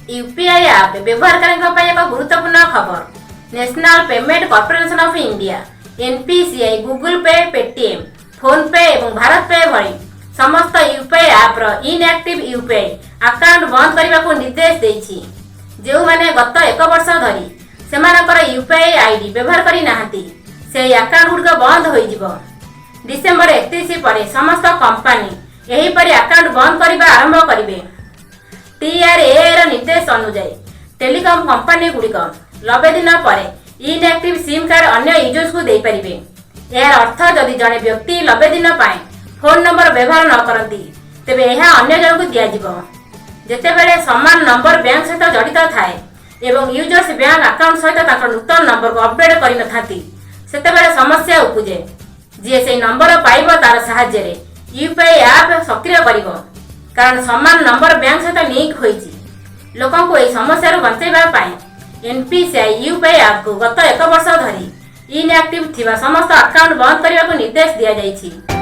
UPI app ବ୍ୟବହାରକାରୀଙ୍କ ପାଇଁ ଏକ ଗୁରୁତ୍ୱପୂର୍ଣ୍ଣ ଖବର। National payment corporation of India, NPCI, Google pay, Paytm, phone pay ଏବଂ ଭାରତ ପେ ଭଳି ସମସ୍ତ ୟୁପିଆଇ ଆପ୍ର ଇନ୍ଆକ୍ଟିଭ୍ ୟୁପିଆଇ ଆକାଉଣ୍ଟ ବନ୍ଦ କରିବାକୁ ନିର୍ଦ୍ଦେଶ ଦେଇଛି। ଯେଉଁମାନେ ଗତ ଏକ ବର୍ଷ ଧରି ସେମାନଙ୍କର ୟୁପିଆଇ ଆଇଡି ବ୍ୟବହାର କରିନାହାନ୍ତି, ସେହି ଆକାଉଣ୍ଟ ଗୁଡ଼ିକ ବନ୍ଦ ହୋଇଯିବ। ଡିସେମ୍ବର 31 ପରେ ସମସ୍ତ କମ୍ପାନୀ ଏହିପରି ଆକାଉଣ୍ଟ ବନ୍ଦ କରିବା ଆରମ୍ଭ କରିବେ। ଟିଆର୍ଏର ନିର୍ଦ୍ଦେଶ ଅନୁଯାୟୀ, ଟେଲିକମ୍ କମ୍ପାନୀ ଗୁଡ଼ିକ 90 ଦିନ ପରେ ଇନ୍ଆକ୍ଟିଭ୍ ସିମ୍ କାର୍ଡ ଅନ୍ୟ ୟୁଜର୍ସକୁ ଦେଇପାରିବେ। ଏହାର ଅର୍ଥ, ଯଦି ଜଣେ ବ୍ୟକ୍ତି 90 ଦିନ ପାଇଁ ଫୋନ୍ ନମ୍ବର ବ୍ୟବହାର ନ କରନ୍ତି, ତେବେ ଏହା ଅନ୍ୟ ଜଣଙ୍କୁ ଦିଆଯିବ। ଯେତେବେଳେ ସମାନ ନମ୍ବର ବ୍ୟାଙ୍କ ସହିତ ଜଡ଼ିତ ଥାଏ ଏବଂ ୟୁଜର୍ସ ବ୍ୟାଙ୍କ ଆକାଉଣ୍ଟ ସହିତ ତାଙ୍କ ନୂତନ ନମ୍ବରକୁ ଅପଡେଟ୍ କରିନଥାନ୍ତି, ସେତେବେଳେ ସମସ୍ୟା ଉପୁଜେ। ଯିଏ ସେହି ନମ୍ବର ପାଇବ, ତାର ସାହାଯ୍ୟରେ ୟୁପିଆଇ ଆପ୍ ସକ୍ରିୟ କରିବ, କାରଣ ସମାନ ନମ୍ବର ବ୍ୟାଙ୍କ ସହିତ ଲିଙ୍କ ହୋଇଛି। ଲୋକଙ୍କୁ ଏହି ସମସ୍ୟାରୁ ବଞ୍ଚାଇବା ପାଇଁ ଏନପିସିଆଇ ୟୁପିଆଇ ଆପ୍କୁ ଗତ ଏକ ବର୍ଷ ଧରି ଇନ୍ଆକ୍ଟିଭ୍ ଥିବା ସମସ୍ତ ଆକାଉଣ୍ଟ ବନ୍ଦ କରିବାକୁ ନିର୍ଦ୍ଦେଶ ଦିଆଯାଇଛି।